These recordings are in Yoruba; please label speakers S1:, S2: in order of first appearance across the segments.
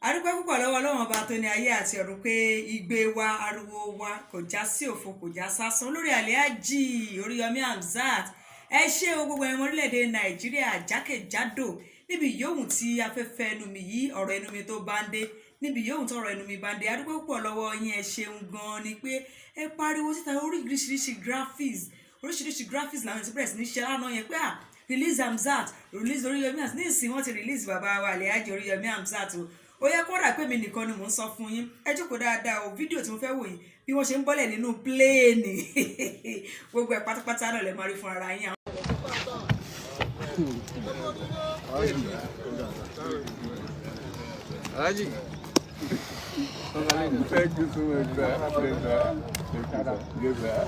S1: Adúpẹ́ púpọ̀ lọ́wọ́ Ọlọ́run Ọba tó ní ayé àti ọ̀run pé igbe wa, ariwo wa kò já sí òfo, kò já sásán lórí Alhaji Oríyọmí Hamzat. Ẹ ṣé o, gbogbo ẹ̀mọ orílẹ̀-èdè Nàìjíríà jákèjádò, níbi yòówù tí afẹ́fẹ́ ẹnu mi yìí, ọ̀rọ̀ ẹnu mi tó bá ń dé, níbi yòówù tọ̀rọ̀ ẹnu mi bá ń dé, adúpẹ́ púpọ̀ lọ́wọ́ yín. Ẹ ṣeun gan-an ni pé ẹ pariwo síta. Oríṣiríṣi graphics, oríṣiríṣi graphics làwọn ti bẹ̀rẹ̀ sí ní ṣe lánàá yẹn pé à release Hamzat, release Oríyọmí Hamzat. Ní ìsìn, wọ́n ti release bàbá wa Alhaji Oríyọmí Hamzat o. Ó yẹ kó rà pé mi nìkan ni mò ń sọ fún yín. Ẹ jókòó dáadáa o. Fídíò tí mo fẹ́ wò yìí, bí wọ́n ṣe ń bọ́lẹ̀ nínú plane, gbogbo ẹ̀ pátápátá náà lè máa rí fún ara yín.
S2: Alhaji.
S3: Thank you so much, sir. Yes, sir. Thank you, sir. Yes, sir.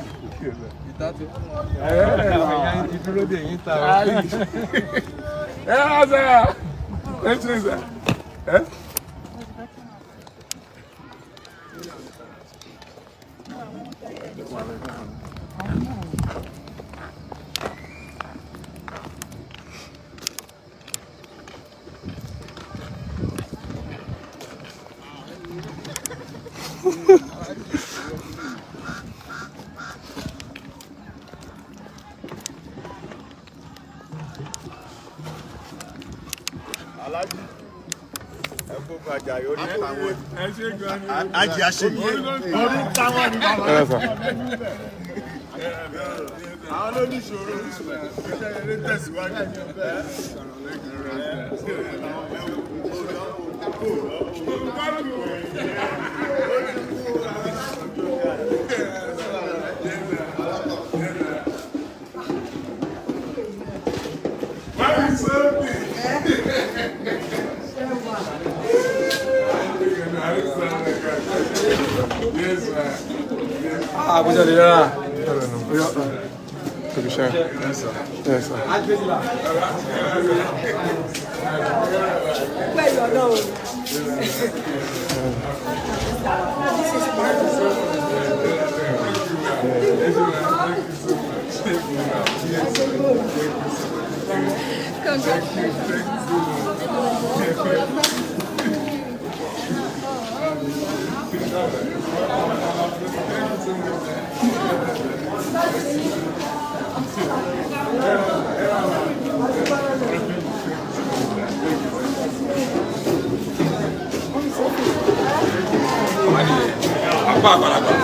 S3: Yes, sir.
S2: Ìta ti fún wọn. Ẹ̀yà ti dúró dè yín ta o.
S3: Ẹ ẹ sir. Thank you, sir. Eh?
S4: Alájí ẹ kó gbajà yóò ní táwọn.
S3: Ẹ ṣe gan ni.
S4: Ajì àṣeyí orí táwọn ni bàbá.
S3: Ẹ sir.
S4: Àwọn ló ní ìṣòro iṣẹ́ eré tẹ̀síwájú.
S3: Why you so big? Yes, sir.
S2: Ah, bó ṣe lè rárá.
S3: To be sure. Yes, sir. Yes, sir.
S1: Pẹ̀lú Ọlọ́run.
S3: Apá àgbàlagbà.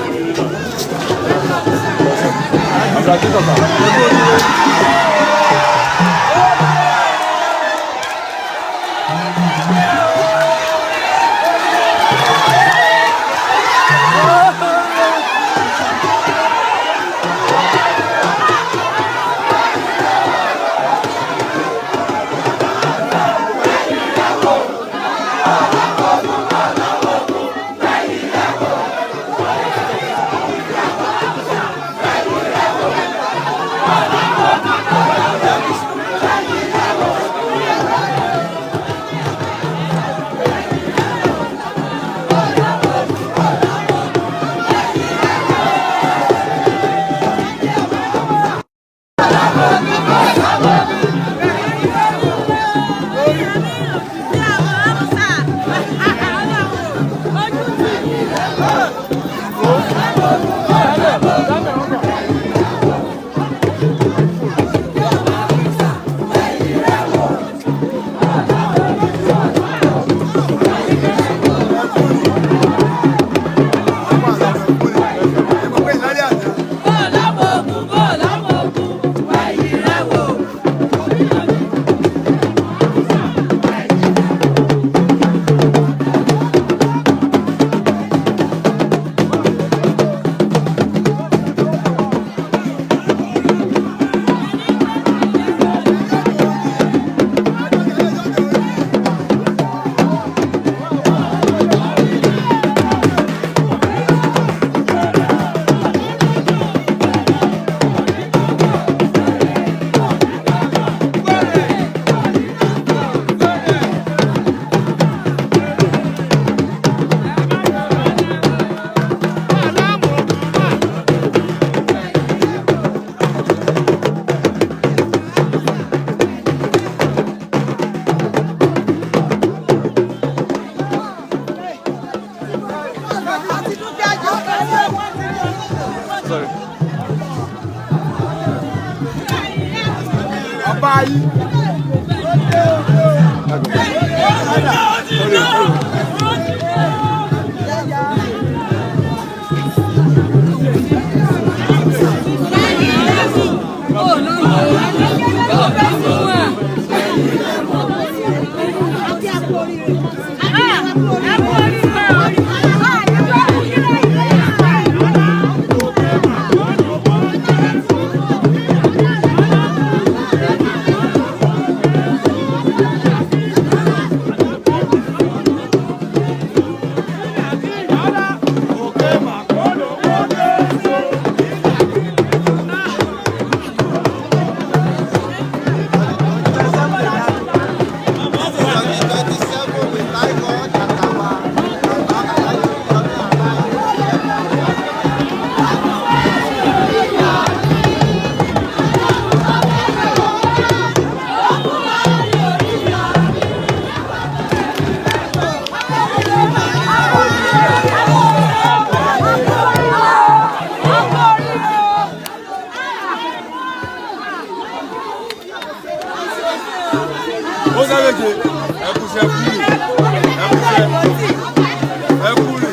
S3: Ó sáré ṣe ẹkúṣẹ́ kúrì ẹkúṣẹ́ ẹkúrì.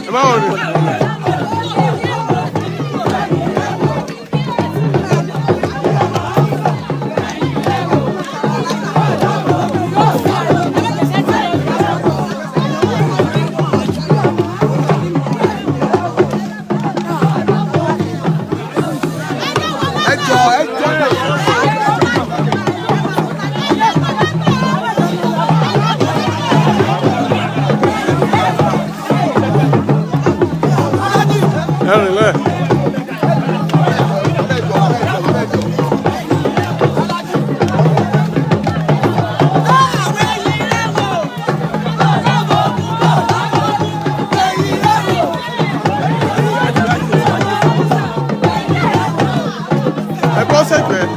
S3: Ẹ má wọrí.
S2: Ẹ jọ, ẹ jọ.
S3: Ẹ rìn lẹ.
S1: Thank you.
S2: Bọ́ sẹ́gbẹ̀ẹ́.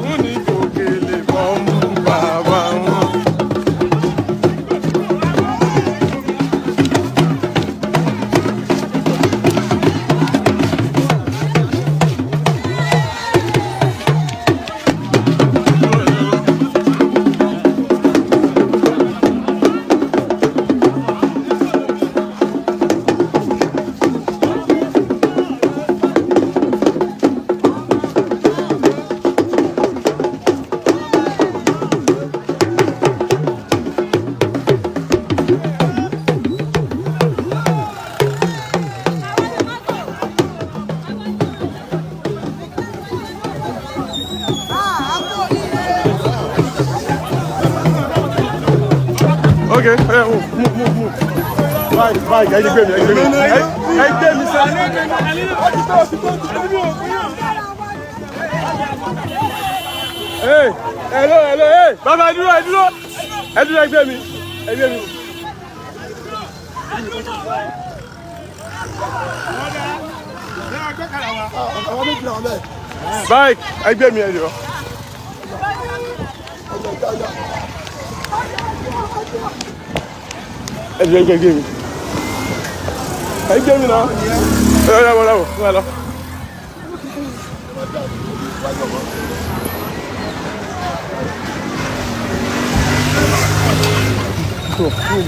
S2: Wọ́n ní òkèlè bọ́mú bàbá wọn. Okay, hey, move, move, move, move. Báyìí, báyìí, ẹ gbé mi, ẹ gbé mi. Ẹ gbé mi sẹ́. Hey, hello, hello, hey, bàbá ẹ dúró, ẹ dúró. Ẹ dúró, ẹ gbé mi, ẹ gbé mi. Báyìí, ẹ gbé mi, ẹ jọ̀ọ́. Ẹ jọ̀ọ́, ẹ gbé mi. Ẹ gbé mi náà. Ẹ ẹ wọlé wọ, wọlé lọ.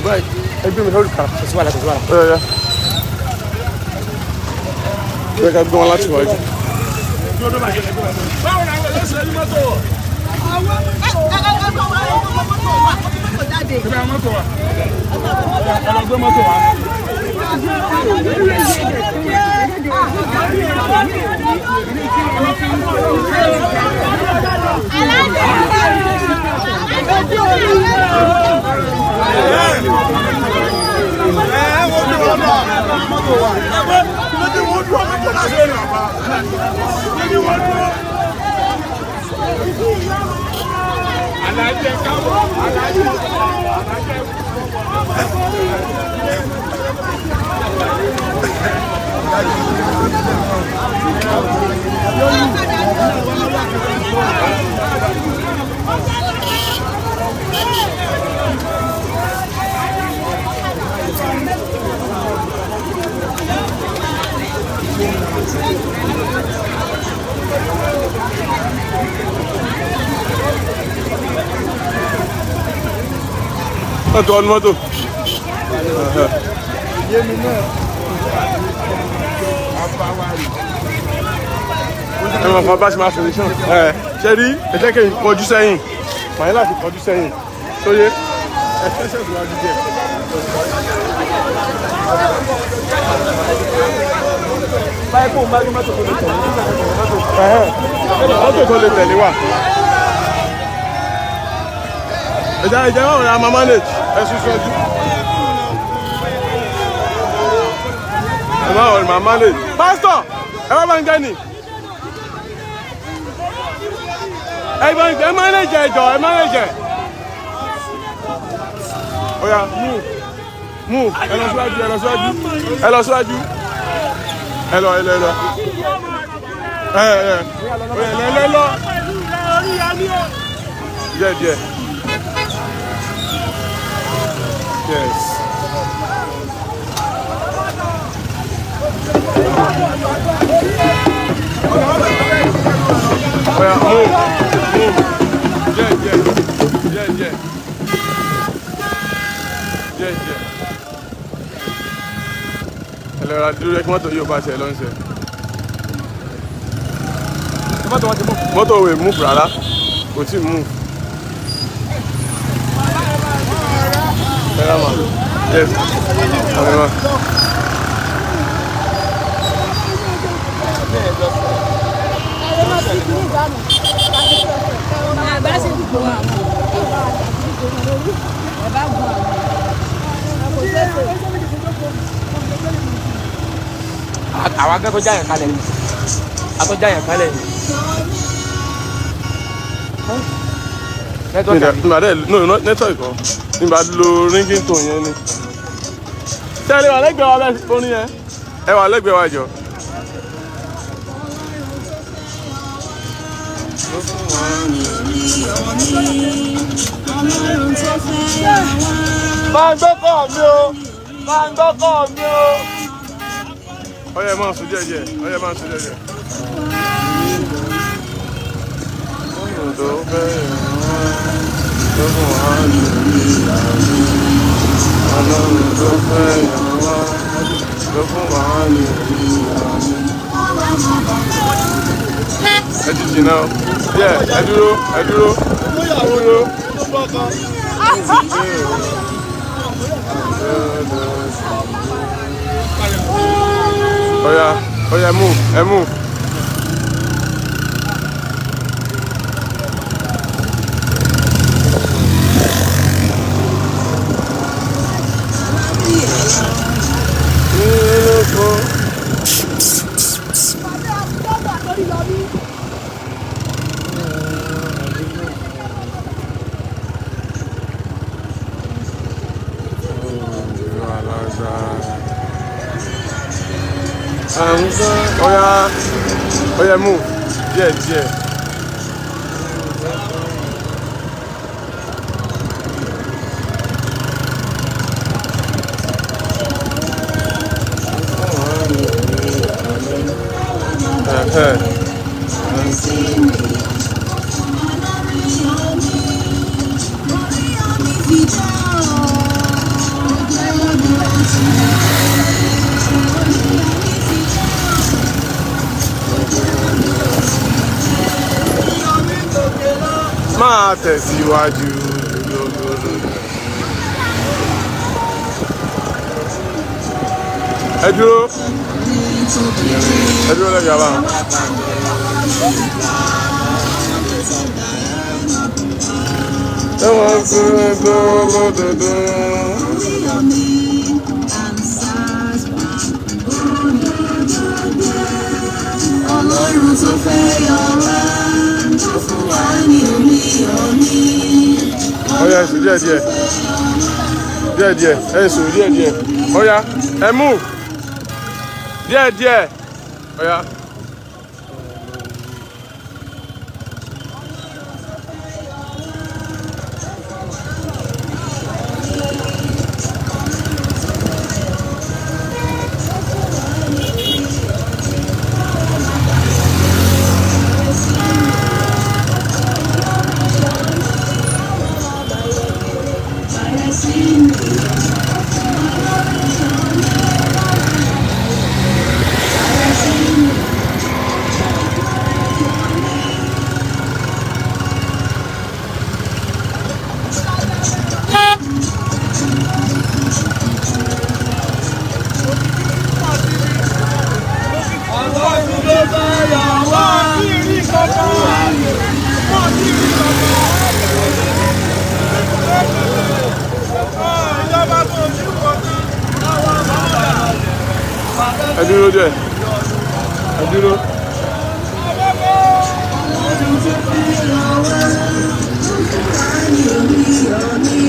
S2: Báyìí, ẹ gbé mi lórí kan.
S5: Kò sí wàhálà, kò sí wàhálà.
S2: Ẹ ẹ. Ẹ ká gbé wọn láti wájú. Mọ́tò ọdún mọ́tò. Ẹ mọ̀ kan bá ṣe máa solution. Ẹ ṣe rí ẹ jẹ́ kí n kọjú sẹ́yìn. Màá ní láti kọjú sẹ́yìn. Sóyé ẹ fẹ́ ṣèṣíwájú díẹ̀.
S5: Báyìí kò ń bá gbé mọ́tò tó lè tẹ̀lé
S2: Ẹ̀hẹ́n. Mọ́tò tó lè tẹ̀lé wà. Ẹ̀jẹ̀ ẹ̀jẹ̀ wọn rẹ̀ a máa manage. Ẹ sún síwájú. Ẹ máa wọ̀ máa manage. Pásítọ̀, ẹ wá bá ń gẹ́ni. Ẹ bá ń ẹ manage, ẹ jọ ẹ manage. Oya, move, move. Ẹ lọ síwájú, ẹ lọ síwájú, ẹ lọ síwájú. Ẹ lọ, ẹ lọ, ẹ lọ. Ẹ ẹ oya, ẹ lọ, ẹ lọ. Díẹ̀ díẹ̀. Yes. Oya, move, move. Díẹ̀ díẹ̀, díẹ̀ díẹ̀. Díẹ̀ díẹ̀. Ẹ lọ ra dúró kí mọ́tò yóò bá ṣe lọ ń ṣe.
S5: Mọ́tò wọn ti mú.
S2: Mọ́tò ò move rárá, kò tí ì move. Ẹ rà mà. Yes. Ẹ rà mà.
S1: Àgbà sì dìbò àwọn ẹ bá gun àwọn.
S5: Àwọn akẹ́kọ̀ọ́ jáyàn kalẹ̀ ni, akọ́ jáyàn kalẹ̀ ni. Network àbí?
S2: Nígbà dẹ́, no, no, network kọ́, nígbà lo ringing tone yẹn ni. Ṣé ẹ lè wà lẹ́gbẹ̀ẹ́ wa bẹ́ẹ̀ orin yẹn? Ẹ wà lẹ́gbẹ̀ẹ́ wa jọ.
S5: Máa ń gbọ́kọ̀ mi o, máa ń gbọ́kọ̀ mi o.
S2: Ọyẹ, máa sùn díẹ̀ díẹ̀, ọyẹ, máa sùn díẹ̀ díẹ̀. Ọ̀nà tó fẹ́ tó fún wa lórí àmì. Ọlọ́run tó fẹ́ wá tó fún wa lórí àmì. Ẹ ti jìnnà o. Díẹ̀, ẹ dúró, ẹ dúró, ẹ dúró. Ọya, ọya, move, ẹ move. Ọya, ọya, move díẹ̀ díẹ̀. Ẹ̀hẹ́. Máa tẹ̀síwájú lójoojúmọ́. Ẹ dúró, ẹ dúró lẹ́gbẹ̀ẹ́ wa. Ẹ wọ́n fún ẹgbẹ́ olódodo.
S6: Ọlọ́run tó fẹ́ yọ wá, tó fún wa ní omi omi.
S2: Ọ̀yá, ẹ̀sùn díẹ̀ díẹ̀, díẹ̀ díẹ̀, ẹ̀sùn díẹ̀ díẹ̀. Ọ̀yá, ẹ move díẹ̀ díẹ̀, ọ̀yá. dúró díẹ̀, ẹ dúró.
S6: Ọlọ́run tó fẹ́ yọ wá, ó fún wa ní Oríyọmí.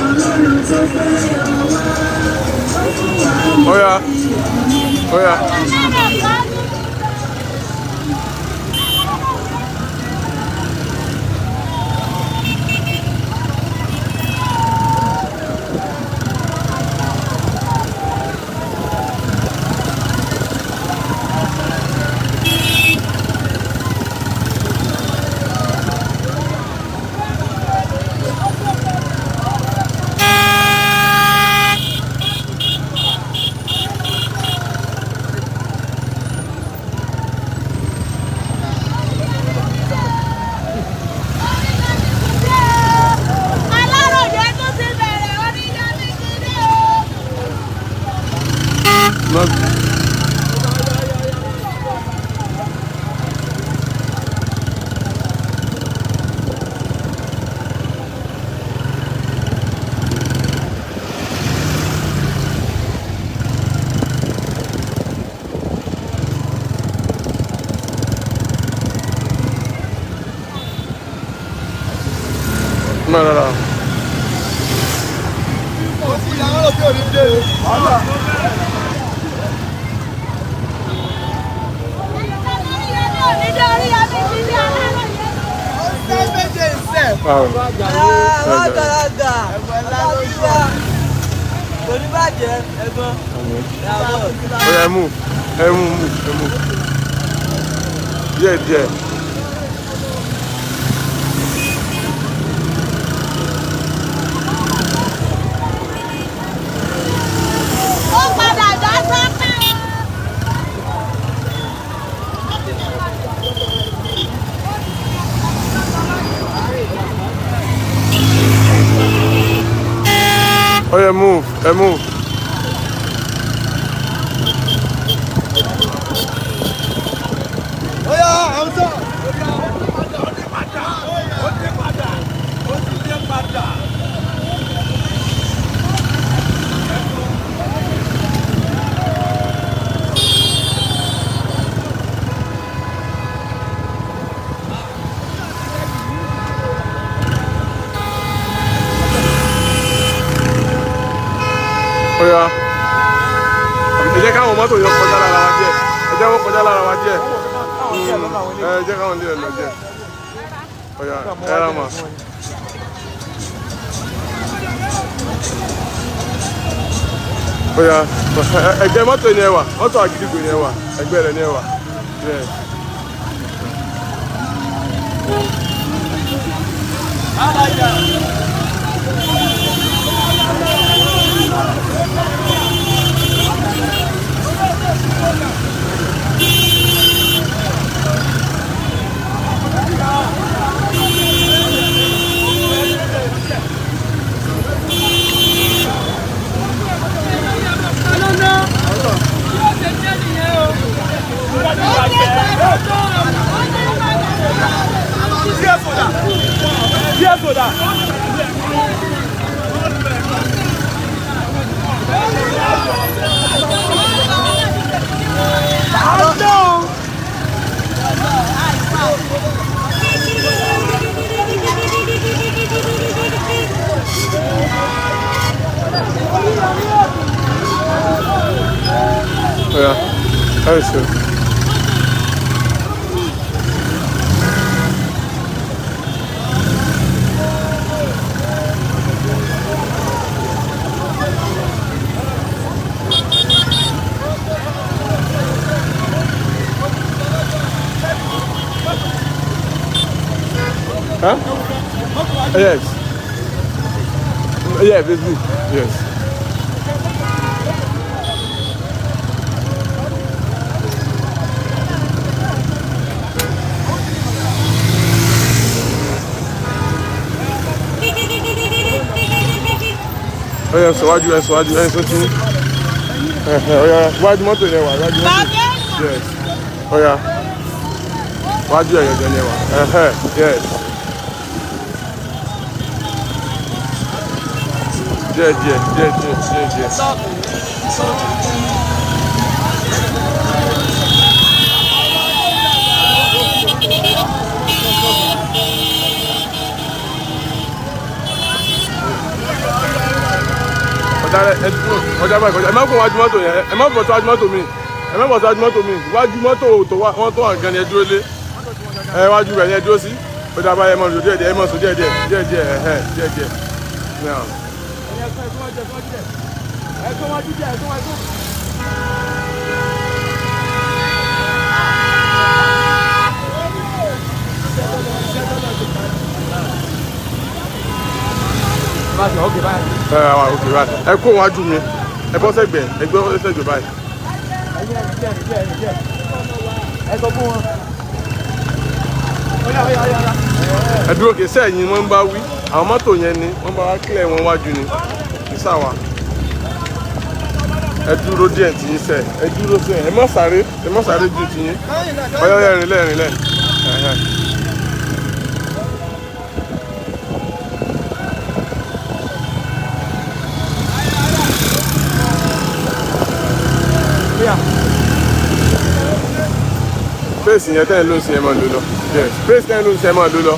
S6: Ọlọ́run tó fẹ́ yọ wá, ó fún wa ní
S2: Ó yá, ó yá.
S7: Aláròyé tó ti bẹ̀rẹ̀, Oríyọmí ti dé o.
S2: No, no, no.
S7: Oríyọmí ò ní dé, Oríyọmí ti dé, Aláròyé.
S2: Báwo?
S8: Lágàlágà ọlọ́dúnwà kò ní bàjẹ́ ẹ̀gbọ́n.
S2: Ó yá, ẹ move, ẹ move, move, ẹ move. Díẹ̀ díẹ̀.
S7: Ó padà dá sọ́kà.
S2: Ó yá, move, ẹ move. Ó yá. Ẹ jẹ́ káwọn mọ́tò yẹn kọjá lára wa díẹ̀. Ẹ jẹ́ wọ́n kọjá lára wa díẹ̀. Ẹ jẹ́ káwọn díẹ̀ lọ díẹ̀. Ó yá, ẹ rà mà. Ó yá, ẹgbẹ́ mọ́tò ni ẹ wà, mọ́tò àgídìgbò ni ẹ wà, ẹgbẹ́ rẹ̀ ni ẹ wà. Yes. Ó yá, ẹ ṣe. Huh? Yes. Yeah, basically. Yes. Ó yá, sọ wájú, ẹ sọ wájú, ẹ sọ tún. Ó yá, wájú mọ́tò yẹn wà, wájú mọ́tò. Yes. Ó yá. Wájú ẹ̀yẹ̀ jẹ́ yẹn wà. Ẹ̀hẹ̀, yes. Díẹ̀ díẹ̀, díẹ̀ díẹ̀, díẹ̀ díẹ̀. Kọjá ẹ kúrò, kọjá báyìí, kọjá. Ẹ má kó wájú mọ́tò yẹn, ẹ má bọ̀ síwájú mọ́tò mi, ẹ má bọ̀ síwájú mọ́tò mi. Wájú mọ́tò tó wá wọ́n tó wà gan ni ẹ dúró lé. Ẹ wájú rẹ̀ ni ẹ dúró sí. Kọjá báyìí, ẹ mọ̀ sùn díẹ̀ díẹ̀, ẹ mọ̀ sùn díẹ̀ díẹ̀, díẹ̀ díẹ̀, ẹ̀hẹ́, díẹ̀ díẹ̀. Now. Ẹ wà òkè báyìí, ẹ kó wájú mi, ẹ bọ́ sẹ́gbẹ̀ẹ́, ẹ gbé sẹ́gbẹ̀ẹ́ báyìí. Ẹ dúró, kìí sẹ́yìn wọ́n ń bá wí, àwọn mọ́tò yẹn ni wọ́n bá wá kílẹ̀ wọn wájú ni, kìí sáwà. Ẹ dúró díẹ̀ tí yín sẹ́, ẹ dúró sẹ́, ẹ má sáré, ẹ má sáré ju ti yín. Ọyọ́ ẹ̀rìn lẹ́, ẹ̀rìn lẹ́, ẹ̀hẹ́. Space yẹn tẹ́ ẹ ló ń sin, ẹ máa lò lọ. Yes, space tẹ́ ẹ ló ń sin, ẹ máa lò lọ.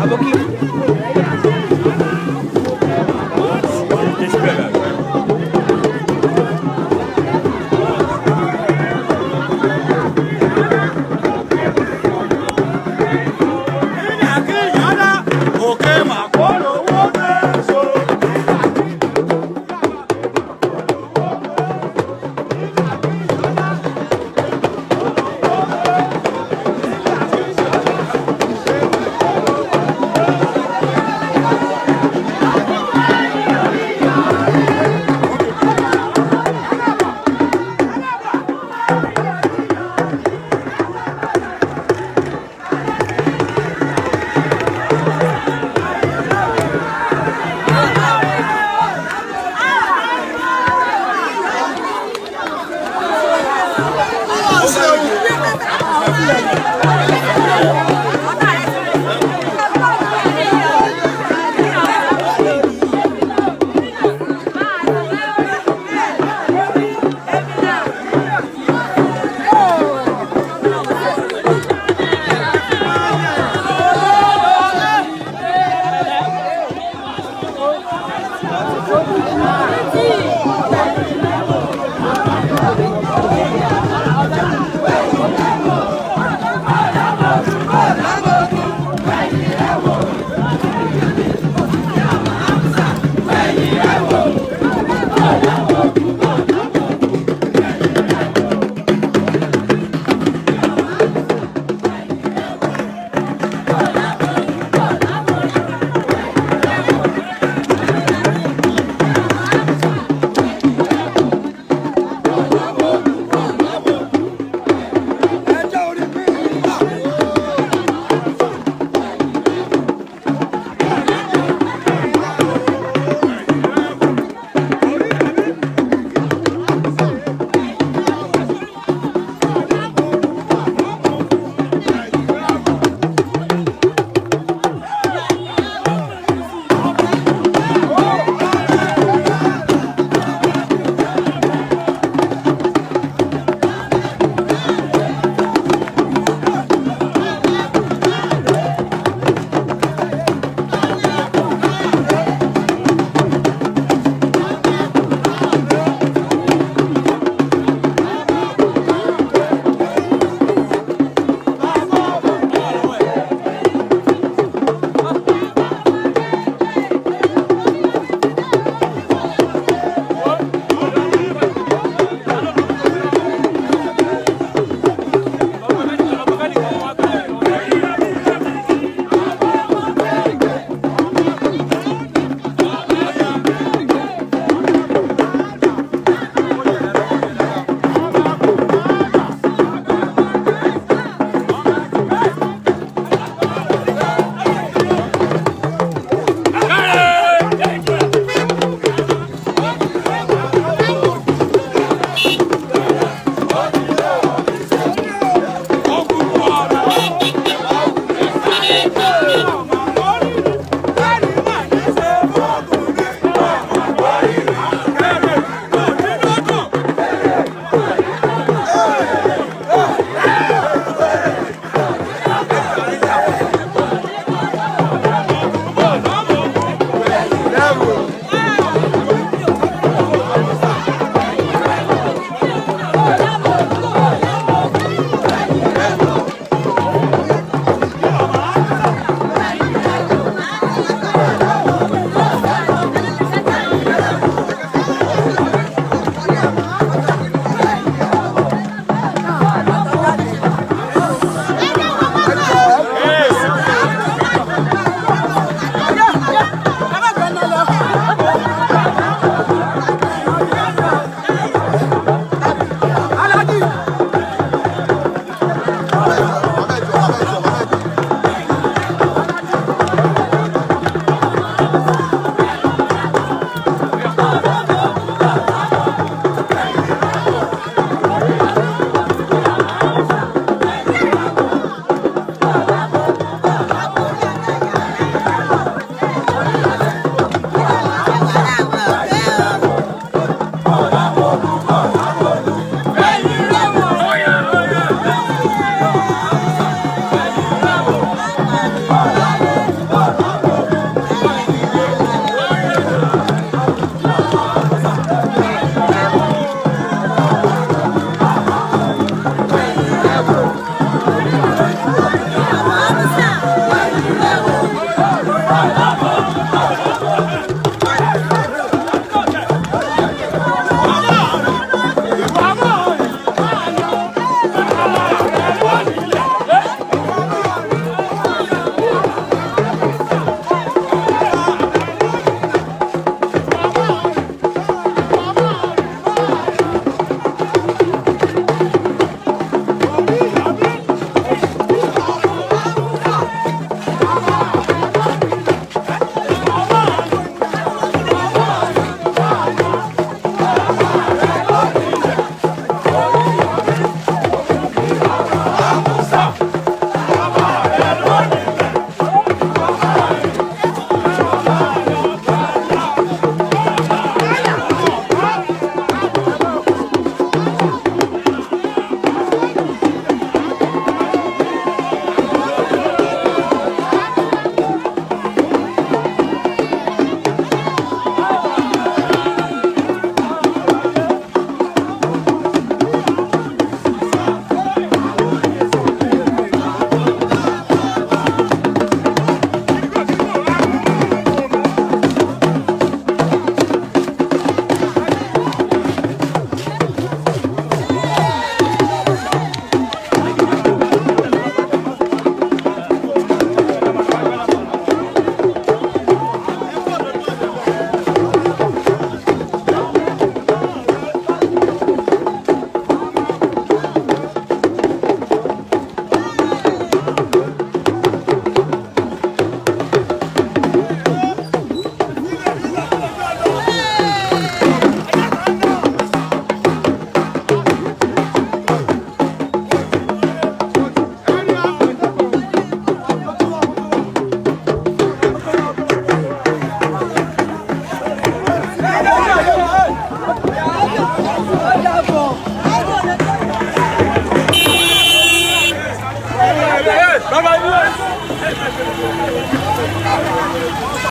S8: Aboki.